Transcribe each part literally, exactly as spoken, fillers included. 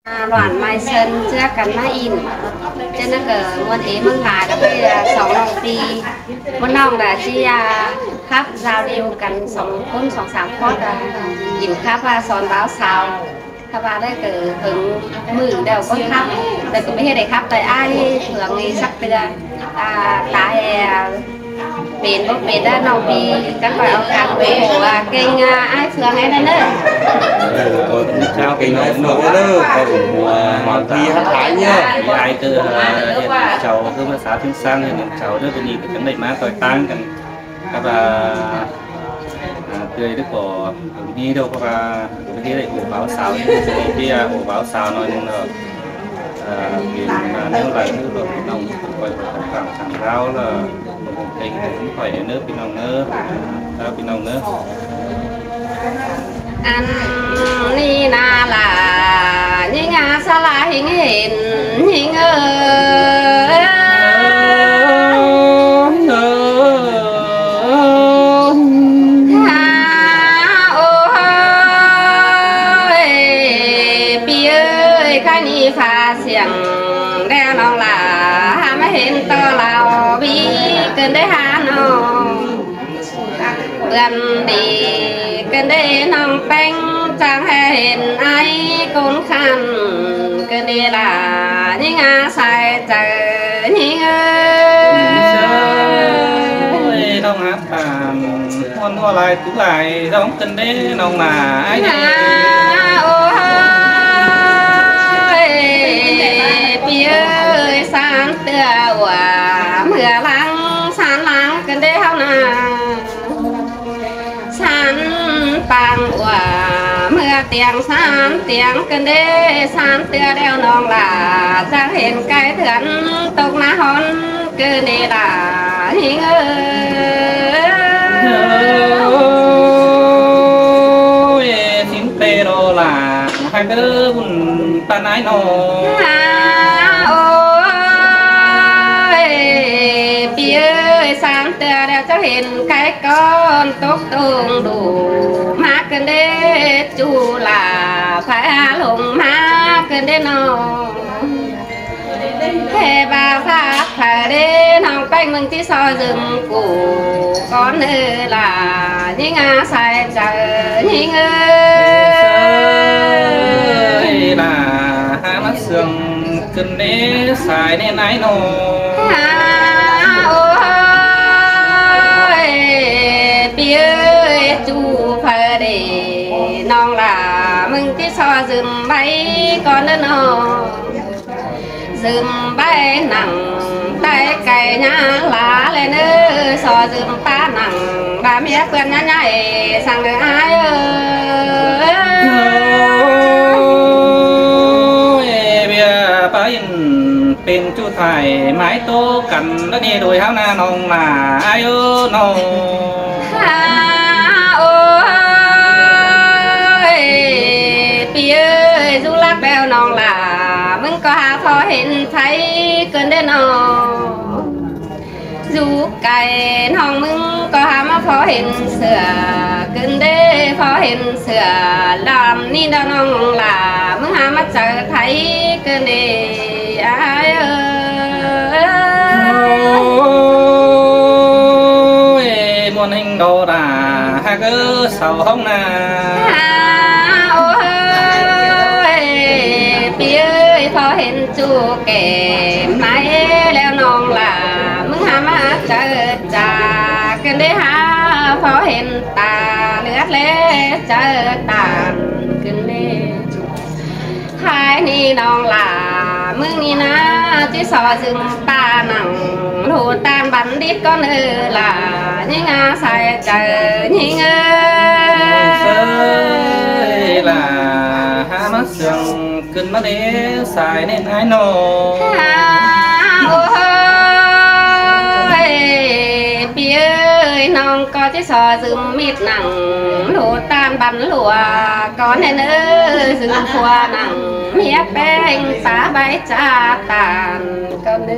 À, ꞌluống ꞌmái ꞌsớn ꞌchưa căn ꞌmá in. ꞌChớ ꞌnặn ꞌcọ ꞌmuôn ế ꞌmướng lai ꞌlẹo ꞌcọ, à, song ꞌnọng ꞌpi. ꞌMắn ꞌnọng ꞌlẹo ꞌchí, à, khắp giao lưu căn song ꞌcốn song sam khót, à, kin khắp, à, son báo sáo. Khắp ꞌva ꞌlẹo ꞌcọ hưng ꞌmự ꞌlẹo ꞌcọ khắp. ꞌLẹo ꞌcọ ꞌmí ꞌhế đảy khắp tai ai, hưng ꞌmí sắc ꞌtưa. À, tai, à, pên báu pên ꞌlẹo ꞌnọng ꞌpi, chắc ꞌcọ au căn ủng hộ, à, kênh, à, ai Phương ꞌnị ꞌnớ. Ờ, ôi, cũng chào kênh ꞌnọng ꞌnớ, ôi, ủng hộ, à, Hoàng Duy hát Thái nhá. Thì ai ꞌcọ, à, hiện cháu ꞌcọ ꞌmá xã Thiêng Sang, hiện cháu ꞌnớ, bên ꞌnị ꞌcọ ꞌcắn đảy ꞌmá ꞌtoi ꞌtáng căn. Khắp, à, à, ꞌtưa ꞌnị ꞌcọ, ꞌcọ ꞌmí đâu khắp, à, ꞌcọ ꞌmí đảy ủng hộ báo sáo, ꞌcọ ꞌmí, à, ủng hộ báo sáo ꞌnọi ꞌnưng ꞌnớ. À, ꞌcọ, à, ꞌnéo lai ꞌnớ ꞌcọ ꞌnọng ꞌcọ ꞌcoi ꞌcọ cẳng thẳng rao ꞌlẹo, ủng hộ kênh ꞌcọ ꞌcọ ꞌnớ ꞌpi ꞌnọng ꞌnớ, à, ꞌpi ꞌnọng ꞌnớ. Ăn ꞌnị ꞌna ꞌlạ, ꞌnhính ꞌna sa ꞌlạ ꞌhính hên, ꞌhính ơi. À, ôi, ꞌpi ơi, ꞌkhạy ꞌnị pha siêng, ꞌlẹo ꞌnọng ꞌlạ, hák ꞌmá hên ꞌto ꞌlẹo, ꞌpi ꞌcứn đảy hák ꞌnọng. Bươn đi ꞌcứn đảy ꞌnọng ꞌpéng, chắng ꞌhế hên ai ꞌcốn khăn ꞌcứn đi ꞌlạ, ꞌnhính ꞌna sai chaư ꞌnhính ơi. Ôi, ꞌnọng hák ꞌtan, ꞌmuôn ꞌhua lai tứ lai, ꞌdọn ꞌcứn đảy ꞌnọng ꞌna ai. À, ôi, ꞌpi ơi, san ꞌtưa ua, ꞌmưa lăng, san lăng ꞌcứn đảy ꞌháu ꞌna. San pang ua, ꞌmưa tiêng san tiêng ꞌcứn đảy, san ꞌtưa ꞌlẹo ꞌnọng ꞌlạ, chắng hên cai thươn tốc ꞌná hón ꞌcứn đi ꞌlạ, ꞌhính ơi. Ôi, ꞌsịn ꞌtẹ ꞌlẹo ꞌlạ, hák ꞌcọ bun ꞌtan ai ꞌnọ. À, ôi, ꞌpi ơi, san ꞌtưa ꞌlẹo chắng hên cai ꞌcón tốc tông đu, ꞌmá ꞌcứn đảy ꞌchu ꞌlạ, phải hák ꞌlống ꞌmá ꞌcứn đảy ꞌnọng. Hê ba pha pha đảy ꞌnọng ꞌpéng ꞌmướng ꞌchí so dưm cu ꞌcón ơi ꞌlạ, ꞌnhính ꞌna sai chaư ꞌnhính ơi. Ơi ꞌlạ, hák ꞌmá siêng ꞌcứn đảy sai ꞌnị ꞌnái ꞌnọ. À, ôi, ꞌpi ơi, ꞌchu phaư đảy ꞌnọng ꞌlạ, ꞌmướng ꞌchí so dưm ꞌvạy ꞌcón ꞌnớ ꞌnọng. Dưm ꞌvạy nẳng tai cai ꞌnhá ꞌlạ ꞌlẹ ꞌnớ, so dưm ꞌpá nẳng ba ꞌmía ꞌpươn ꞌnhá ꞌnhá ê, săng ꞌnớ ai ơi. Ôi, ꞌviạk ꞌpá ꞌnị pên ꞌchu thải mái tô căn ꞌnị đuổi ꞌháu ꞌna ꞌnọng ꞌlạ ai ơ ꞌnọng. À, ôi, ꞌpi ơi, dú lắc ꞌlẹo ꞌnọng ꞌlạ, ꞌmướng ꞌcọ hák pho hên thái ꞌcứn đảy ꞌnọng. Dú cai ꞌnọng ꞌmướng ꞌcọ hák ꞌmá pho hên sửa ꞌcứn đảy, pho hên sửa lăm ꞌnị ꞌnọng ꞌlạ, ꞌmướng hák ꞌmá chaư thái ꞌcứn đảy ai ơ. Ôi, ꞌmuôn ꞌhêng đo đa, hák ơ sau ꞌhóng ꞌna. À, ôi, ꞌpi ơi, pho hên ꞌchu kẻ mai ꞌlẹo ꞌnọng ꞌlạ, ꞌmướng hák ꞌmá chaư chả ꞌcứn đảy hák pho hên ta ꞌlưạk ꞌlẹ chaư ꞌtan ꞌcứn đảy. Thái ꞌnị ꞌnọng ꞌlạ, ꞌmướng ꞌnị ꞌna ꞌchí so dưm ꞌpá nẳng, ꞌlụk ꞌtan bắn đít ꞌcón ơ ꞌlạ, ꞌnhính ꞌna sai chaư ꞌnhính ơi. Ơi ꞌlạ, hák ꞌmá siêng ꞌcứn ꞌmá đảy sai ꞌnị ꞌnái ꞌnọng. À, ôi, ꞌpi ơi, ꞌnọng ꞌcọ ꞌchí so dưm mít nẳng, ꞌlụk ꞌtan bắn ꞌlụa ꞌcón ꞌnớ, dưm phua nẳng, ꞌmía ꞌpéng pá bai chả ꞌtan ꞌcón ꞌnớ.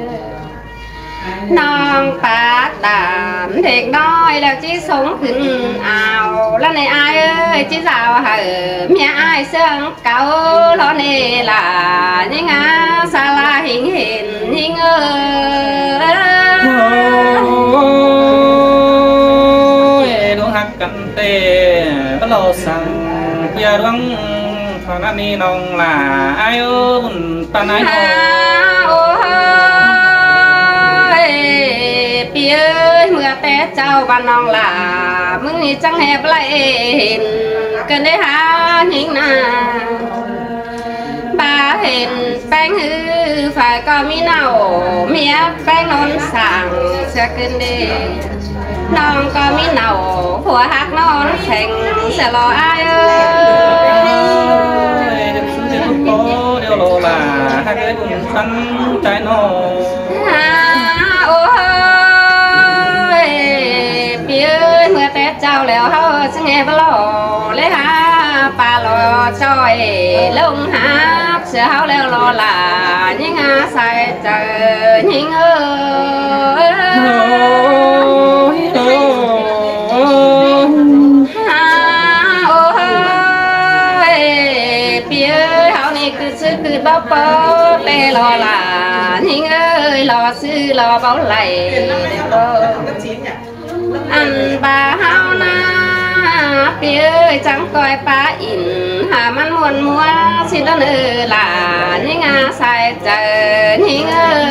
ꞌNọng pák tản đếc ꞌnọi ꞌlẹo ꞌchí sống khửn au. ꞌLa ꞌnị ải ơi, ꞌchí dao hảư ꞌmía ải ꞌsướng cáu lo ꞌnị lả ꞌnhính a sa la hính hên ꞌnhính ơi. Ôi, ꞌluống ꞌhặc căn ꞌtẹ báu lo săng ꞌviạk ꞌluống. Thỏ ꞌnặn ꞌnị ꞌnọng lả ải ơi, bun ꞌpắn ải ꞌnọng. Ôi, ꞌpi ơi, ꞌmưa té ꞌchạu ꞌva ꞌnọng lả ꞌmứng ꞌnị chắng ꞌhế báu đảy hên căn đảy hả ꞌnhính ꞌna. ꞌVa hên ꞌpéng ꞌhứ phải ꞌcọ ꞌmí nảu, ꞌmía ꞌpéng ꞌnón sảng sia căn đảy. ꞌNọng ꞌcọ ꞌmí nảu, phua ꞌhặc ꞌnón seng sia lo ải ơi. Ôi, ꞌlẹo lo lả ꞌhặc ꞌới bun ꞌpắn ꞌchái ꞌnọng. Hả, ôi, ꞌpi ơi, ꞌmưa té ꞌchạu ꞌlẹo ꞌháu chắng ꞌhế báu lo, ꞌlế hả, ꞌpa lo ꞌchoi ꞌlống hả. Sia ꞌháu ꞌlẹo lo lả ꞌnhính a sai chaư ꞌnhính ơi. Hả, ôi, ꞌpi ơi, ꞌháu ꞌnị ꞌcứ ꞌsứ ꞌcứ báu ꞌpó ꞌtẹ lo lả ꞌnhính ơi, lo ꞌsứ lo báu đảy ꞌlẹo lo. Ăn ꞌva ꞌháu ꞌna, ꞌpi ơi, chắng ꞌcoi pá ỉn hả ꞌmắn ꞌmuôn ꞌmua ꞌsịn ꞌnớ lả ꞌnhính a sai chaư ꞌnhính ơi.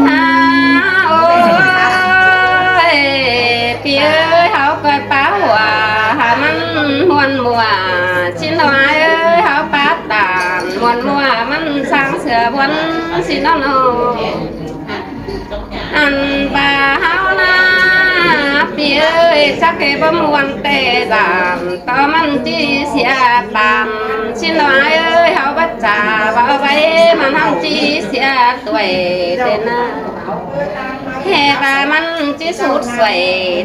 Hả, ôi, ꞌpi ơi, ꞌháu ꞌcoi pá hua hả ꞌmắn ꞌmuôn ꞌmua ꞌsịn lo ải ơi, ꞌháu pá tản ꞌmuôn ꞌmua ꞌmắn săng sia ꞌmuôn ꞌsịn ꞌnớ ꞌnọng. Ăn ꞌva ꞌháu ꞌna, ꞌpi ơi, chắc ꞌhế báu ꞌmuôn ꞌtẹ dản, ꞌto ꞌmắn ꞌchí sia pam ꞌsịn lo ải ơi, ꞌháu báu chả báu ꞌvạy ꞌmắn ꞌhăm ꞌchí sia tuổi ꞌtẹ ꞌna. ꞌHế ꞌva ꞌmắn ꞌchí sút suối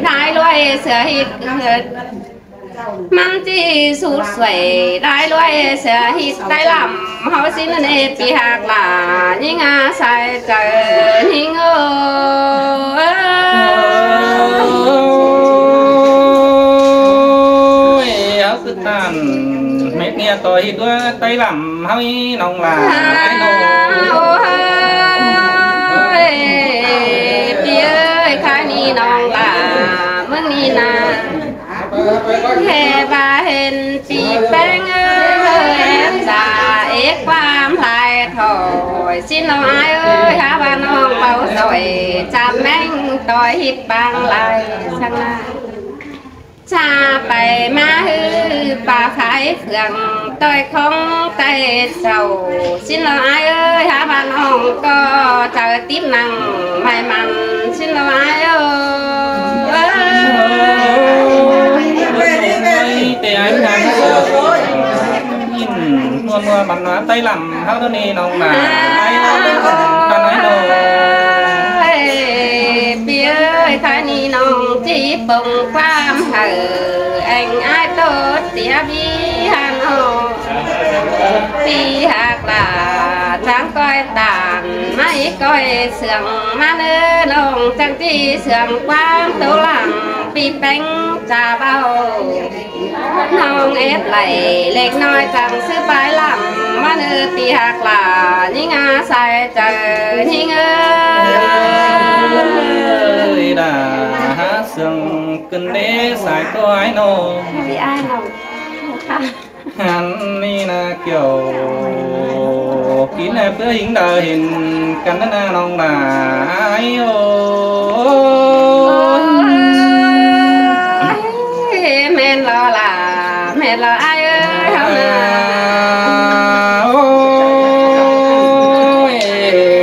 đai ꞌluôi sia ꞌhịt ꞌhướt. ꞌMắn ꞌchí sút suối đai ꞌluôi sia ꞌhịt tái lăm ꞌháu ꞌsịn ꞌnớ ꞌpi ꞌhặc lả ꞌnhính a sai chaư ꞌnhính ơi. Ôi, ꞌháu ꞌcứ tản mết ꞌnị ꞌtoi ꞌhịt ꞌluôi tái lăm ꞌháu ꞌnọng lả. Ôi, ꞌpi ơi, khái ꞌnị ꞌnọng lả ꞌmứng ꞌnị ꞌna. ꞌHế ꞌva hên ꞌpi ꞌpéng ơi, chả ế ꞌquám lai thỏi ꞌsịn lo ải ơi, hả ꞌva ꞌnọng báu doi chả ꞌmén ꞌtoi ꞌhịt ꞌpáng lai săng ꞌna. Chả pay ꞌmá ꞌhứ pá phái phượng ꞌtoi khong tai chảu ꞌsịn lo ải ơi, hả ꞌva ꞌnọng ꞌcọ chaư tít năng mai mẳn ꞌsịn lo ải ơi. Ôi, ꞌtẹ ải ꞌnhắng ꞌnịn ꞌmuôn ꞌmua ꞌmắn ꞌna tái lăm ꞌháu ꞌnớ ꞌnị ꞌnọng lả. Ôi, ꞌpi ơi, khái ꞌnị ꞌnọng ꞌchí pông ꞌquám hảư ꞌéng ải ꞌtố ꞌtiế ꞌpi ꞌhặn ꞌnọng. ꞌPi ꞌhặc lả chắng ꞌcoi tản ꞌmá ꞌcoi sương ꞌmá ꞌnớ ꞌnọng chắng ꞌchí sương ꞌquám tô lăng ꞌpi ꞌpéng chả báu. ꞌNọng ép đảy ꞌlẹc ꞌnọi chắng ꞌsứ pay lăm ꞌmắn ꞌnớ ꞌpi ꞌhặc lả ꞌnhính a sai chaư ꞌnhính ơi. Ơi, đa hả sương ꞌcứn đé sai tô ải ꞌnọng. ꞌPi ải ꞌnọng. Hăn ꞌnị ꞌna kiẻo kín ꞌna ꞌpưa ꞌhính đaư hên căn ꞌna ꞌnọng lả ải ơi. Ôi, ꞌmen lo lả, ꞌmen lo ải ơi, ꞌháu ꞌna. Ôi,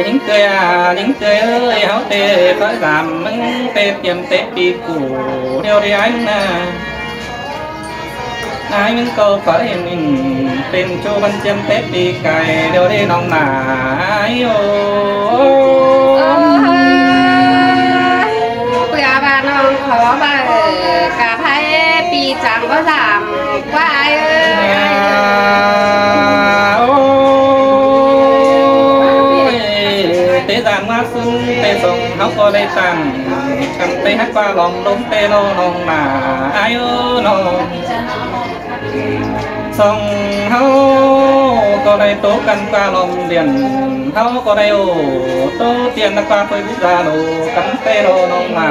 ꞌnhính ꞌtưa, ꞌnhính ꞌtưa ơi, ꞌháu ꞌtẹ ꞌpá dăm ꞌmứng ꞌtẹ tiêm ꞌtẹ ꞌpi củ điêu đi ải ꞌna. Ải ꞌmứng ꞌcọ ꞌpá hên ꞌnịn pên ꞌchu băn chiêm Tết đi cai điêu đi ꞌnọng lả ải ơi. Ôi, ꞌpưa ꞌva ꞌnọng khó ꞌva ꞌcọ ꞌhại ꞌpi chắng báu dăm ꞌquá ải ơi. ꞌCọ đảy ꞌtan căn ꞌtẹ ꞌhặc ꞌquá lom ꞌlốm ꞌtẹ ꞌlo ꞌnọng ꞌnạ ải ơ ꞌnọng. Song ꞌháu ꞌcọ đảy ꞌtố căn ꞌquá lom điện, ꞌháu ꞌcọ đảy ổ ꞌtố tiên ꞌhặc ꞌquá phơi bút da ꞌlo căn ꞌtẹ ꞌlo ꞌnọng ꞌnạ.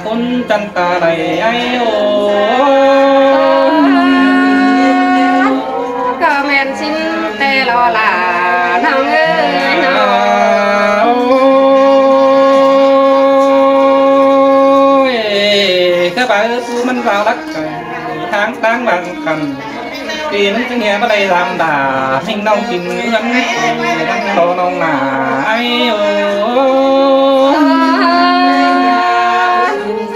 ꞌCốn chăn ta đảy ải ơ. ꞌCọ ꞌmen ꞌsịn ꞌtẹ ꞌlo ꞌlạ ꞌnọng ơi ꞌnọng. Ôi, ꞌcọ ꞌva ꞌpưa ꞌmắn dao lắc háng ꞌtáng bang căn, ꞌpi ꞌmắn ꞌchớ nghe báu đảy dam đả ꞌhinh ꞌnọng kin ꞌngớn ꞌlo ꞌnọng ꞌnạ ải ơ.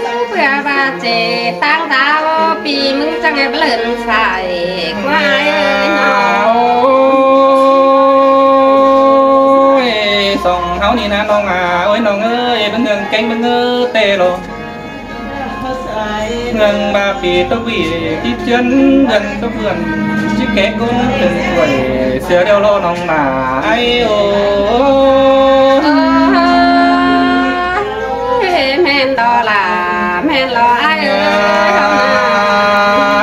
ꞌPưa ꞌva ꞌchớ ꞌtáng dao ꞌpi ꞌmắn ꞌchớ nghe báu lơn sai ꞌquá ải ơ ꞌnọng. Ôi, song ꞌháu ꞌnị ꞌnạ ꞌnọng ꞌnạ, ôi ꞌnọng ơi, báu ꞌnưng kéng báu ꞌngớ ꞌtẹ ꞌlo. ꞌNưng ꞌva ꞌpi tốc ꞌvị ꞌchí ꞌchướn, ꞌnưng tốc ꞌvượn ꞌchí ké ꞌcốn tưng tuổi sia điêu ꞌlo ꞌnọng ꞌnạ ải ơ. Ôi, ꞌmen ꞌlo ꞌlạ, ꞌmen ꞌlo ải ơ.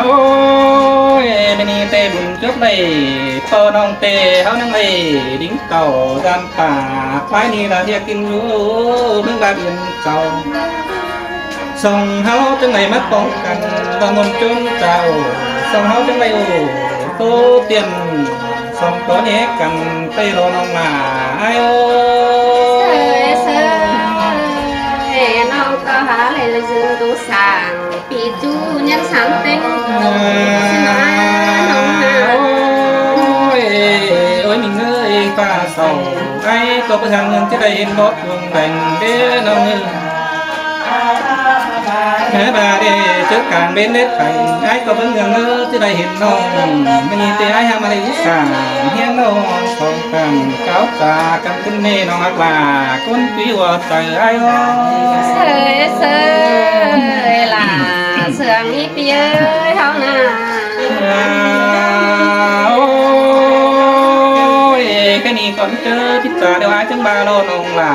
Ôi, ꞌmen ꞌnị ꞌtẹ bun chuốp đảy ꞌpo ꞌnọng ꞌtẹ ꞌháu ꞌnăng đảy đính tảu ꞌdan pả phái ꞌnị ꞌlạ thiêng kin dú ꞌmướng ꞌva biên sau. Song ꞌháu ꞌchớ đảy ꞌmá póng căn ꞌva ꞌmuôn ꞌchốn chảu, song ꞌháu ꞌchớ đảy ổ ꞌtố tiên song ꞌcọ nhé căn ꞌtẹ ꞌlo ꞌnọng ꞌnạ ải ơ. Sơi, sơi, ꞌnọng ꞌcọ hák lả ꞌdệt dú săng ꞌpi ꞌchu ꞌnhắng săng ꞌtếng. Ôi, ôi ꞌmí ơi, ꞌpưa sau ải ꞌcọ báu hăn ꞌnưng ꞌchí đảy hên bót cuông beng đé ꞌnọng ơi. Hé ꞌva đé ꞌchớ cang bến đét pay, ải ꞌcọ báu ꞌnưng ꞌchí đảy hên ꞌnọng. ꞌMắn ꞌnị ꞌtẹ ải hák ꞌmá đảy săng hiến ꞌnọng song căn cáo ta căn ꞌcứn ꞌnê ꞌnọng ꞌhặc ꞌlạ ꞌcốn ꞌpi ꞌhua chaư ải ơ. Sơi, sơi, ꞌlạ sương ꞌmí ꞌpi ơi ꞌháu ꞌnạ. À, ôi, ꞌcọ ꞌnị ꞌcón ꞌchớ ꞌpi ꞌchạ điêu ải ꞌchớ ꞌva ꞌlo ꞌnọng ꞌlạ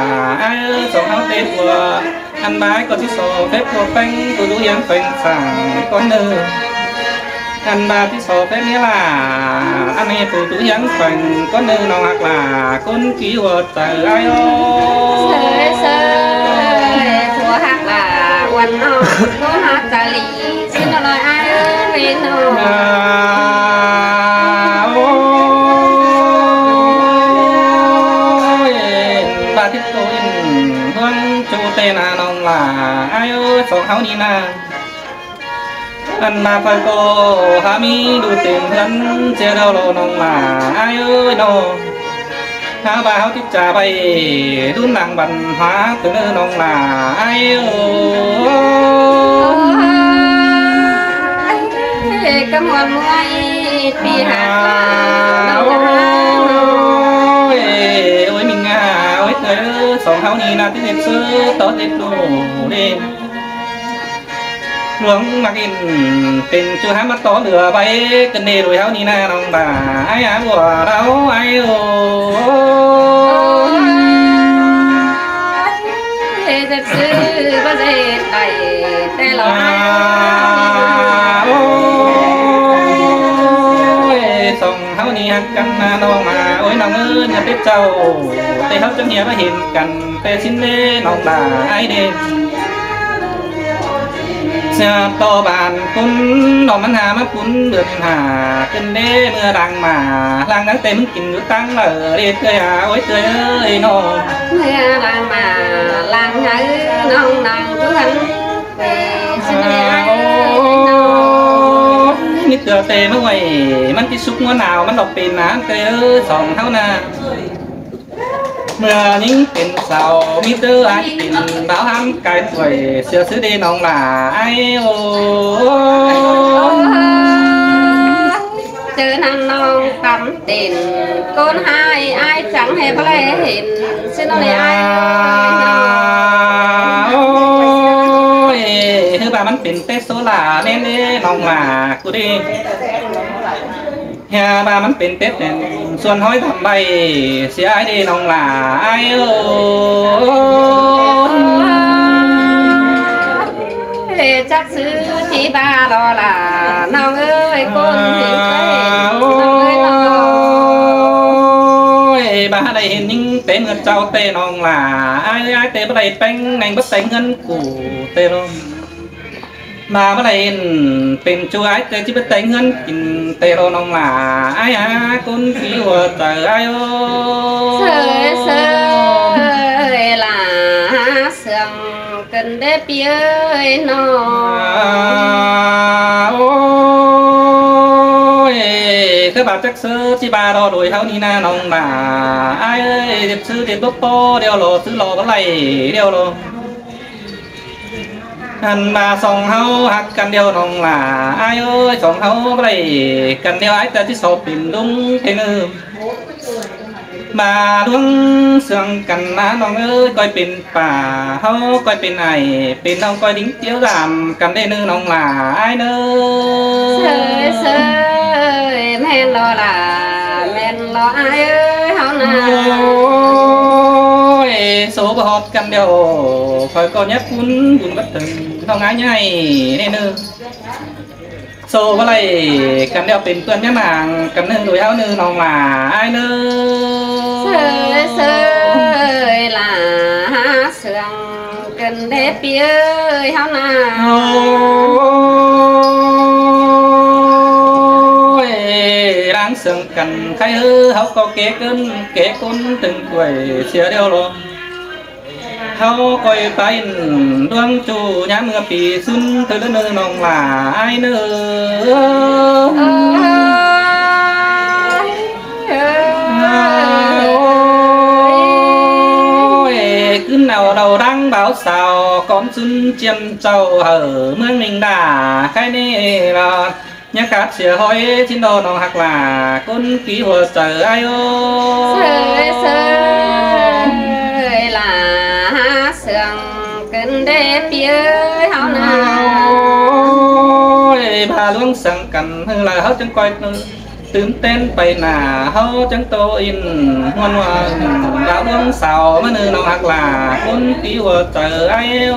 ải ơ, song ꞌháu ꞌtếng ꞌpưa. Ăn ꞌva ải ꞌcọ ꞌchí so phép ꞌpưa ꞌpéng, ꞌpưa dú ꞌhiếng pheng săng ꞌcốn ꞌnưng. Ăn ꞌva ꞌchí so phép ꞌnị ꞌlạ, ăn ꞌnị ꞌpưa dú ꞌhiếng pheng ꞌcốn ꞌnưng ꞌnọng ꞌhặc ꞌlạ ꞌcốn ꞌpi ꞌhua chaư ải ơ. Sơi, sơi, ꞌpưa ꞌhặc ꞌlạ uôn ꞌnọng ꞌcốn ꞌhặc chaư ꞌlị. Xin ꞌnọng ải ơ, ꞌmen ꞌnọng. À, ôi, ꞌva thít ꞌtô ꞌnưng ꞌhướng ꞌchu ꞌtẹ ꞌnạ ꞌnọng ꞌlạ ải ơ, song ꞌháu ꞌnị ꞌnạ. Ăn ꞌva phaư ꞌcọ hák ꞌmí đu têm ꞌhướn sia điêu ꞌlo ꞌnọng ꞌlạ ải ơ ꞌnọng. Hák ꞌva ꞌháu ꞌchí ꞌchạ pay đun lăng văn hóa ꞌtứ ꞌnưng ꞌnọng ꞌlạ ải ơ. Ôi, ꞌcọ ꞌmuôn ꞌmưa ꞌpi ꞌhặc ꞌlạ ꞌnọng. Ôi, ôi ꞌmí ꞌnạ, ôi ꞌtưa, song ꞌháu ꞌnị ꞌnạ ꞌtếng ꞌdệt sư tó ꞌdệt ꞌlụk đé. Luông ꞌmặc ꞌnị pên ꞌchu hák ꞌmá tó lưa pay căn ꞌnê đuôi ꞌháu ꞌnị ꞌnạ ꞌnọng ꞌva ải hák ꞌva ꞌlạ ải ơ. Ôi, ꞌdệt sư báu ꞌdệt đảy ꞌtẹ ꞌlo. À, ôi, song ꞌháu ꞌnị ꞌhặc căn ꞌnạ ꞌnọng ꞌnạ, ôi ꞌnọng ơi, ꞌnhá té chảu, té ꞌháu ꞌchớ ꞌnhá ꞌmá hên căn ꞌtẹ ꞌsịn ꞌlế ꞌnọng ꞌlạ ải đé. Sia ꞌto bản ꞌcốn ꞌnọng ꞌmắn hák ꞌmá ꞌcốn bươn hák căn đé ꞌmưa lăng ꞌmá, lăng ꞌnăng ꞌtẹ ꞌmứng kin dú ꞌtáng lả đé ꞌtưa à, ôi ꞌtưa ơi ꞌnọng. ꞌMưa lăng ꞌmá, lăng hák ꞌnọng lăng dú hăn. Ôi, xin ꞌnọng ải ơ ꞌnọng. Ôi, ꞌmí ꞌtưa ꞌtẹ ꞌmá ꞌvạy, ꞌmắn ꞌchí súc ꞌngúa nao, ꞌmắn lỏ pên ꞌnạ ꞌtẹ ơi, song ꞌháu ꞌnạ. ꞌMưa ꞌnhính pên sau, ꞌmí ꞌtứ ải pên báo hám cai tuổi, sia ꞌsứ đé ꞌnọng ꞌlạ ải ơ. Chơ ꞌnặn ꞌnọng tăm tên, ꞌcốn ꞌhại ải chắng ꞌhế báu đảy hên, ꞌsịn ꞌnọng ꞌnị ải. À, ôi, ꞌhứ ꞌva ꞌmắn pên ꞌtẹ số lả ꞌnén đé ꞌnọng ꞌlạ ꞌcứ đé. Hê, ꞌva ꞌmắn pên Tết ꞌnị, suôn ꞌhói tham ꞌvạy sia ải đi ꞌnọng lả ải ơi. Ê, chắc ꞌsứ ꞌchí ꞌva lo lả ꞌnọng ơi, ꞌcốn ꞌnị ơi, ꞌnọng ơi lo. Ôi, ꞌva đảy hên ꞌnhính té ꞌmưa ꞌchạu ꞌtẹ ꞌnọng lả ải ơi, ải ꞌtẹ báu đảy ꞌpéng ꞌneng báu téng ꞌhướn củ ꞌtẹ lo. ꞌVa báu đảy hên pên ꞌchu ải ꞌtẹ ꞌchí báu téng ꞌhướn kin ꞌtẹ lo ꞌnọng lả ải hả, ꞌcốn pí hua chaư ải ơi. Sơi, sơi, lả sương căn đé ꞌpi ơi ꞌnọ. Ôi, ꞌkhới ꞌva chắc ꞌsứ ꞌchí ꞌva lo đuổi ꞌháu ꞌnị ꞌna ꞌnọng lả ải ơi, điệt ꞌsứ điệt báu ꞌpo điêu lo, ꞌsứ lo báu đảy điêu lo. Ăn ꞌva song ꞌháu ꞌhặc căn điêu ꞌnọng lả ải ơi, song ꞌháu báu đảy căn điêu ải ꞌtẹ ꞌchí so pên ꞌluống thế ꞌnư. ꞌVa ꞌluống sương căn ꞌna ꞌnọng ơi, ꞌcoi pên pả ꞌháu, ꞌcoi pên ải pên ꞌnọng, ꞌcoi đính tiếu dam căn đé ꞌnư ꞌnọng lả ải ꞌnớ. Sơi, sơi, ꞌmen lo lả, ꞌmen lo ải ơi, ꞌháu ꞌna. Ôi, số báu ꞌhọt căn điêu, khỏi ꞌcọ nhắt cún bun bát tưng ꞌnọng ải ꞌnhạy đé ꞌnư. Số báu đảy căn điêu pên ꞌpươn ꞌmía mang căn ꞌnưng đuổi ꞌháu ꞌnư ꞌnọng lả ải ꞌnớ. Sơi, sơi, lả sương căn đé ꞌpi ơi, ꞌháu ꞌna. Ôi, ꞌláng sương căn ꞌkhạy ꞌhứ ꞌháu ꞌcọ kẻ ꞌcốn, kẻ ꞌcốn tưng quảy sia điêu lo. ꞌHáu ꞌcoi pên ꞌluống ꞌchu ꞌnhá ꞌmưa pi ꞌsún thứ ꞌlứa ꞌnư ꞌnọng lả ải ꞌnớ. Ôi, ꞌcứn au đaư ꞌláng báo sao cón ꞌsún ꞌchiêm ꞌchạu hảư ꞌmướng ꞌnịnh đả ꞌkhạy ꞌnị lo. ꞌNhá khát sia ꞌhói ꞌchí ꞌnọ ꞌnọng ꞌhặc lả, ꞌcốn pí hua chaư ải ơi. Sơi, sơi, lả sương căn đé ꞌpi ơi, ꞌháu ꞌna. Ôi, ꞌva ꞌluống sương căn ꞌhứ lả ꞌháu chắng ꞌcoi tứm ꞌtến pay nả, ꞌháu chắng ꞌtố in ꞌhuôn ꞌva ꞌva ꞌluống sao ꞌmá ꞌnư ꞌnọng ꞌhặc lả, ꞌcốn pí hua chaư ải ơi.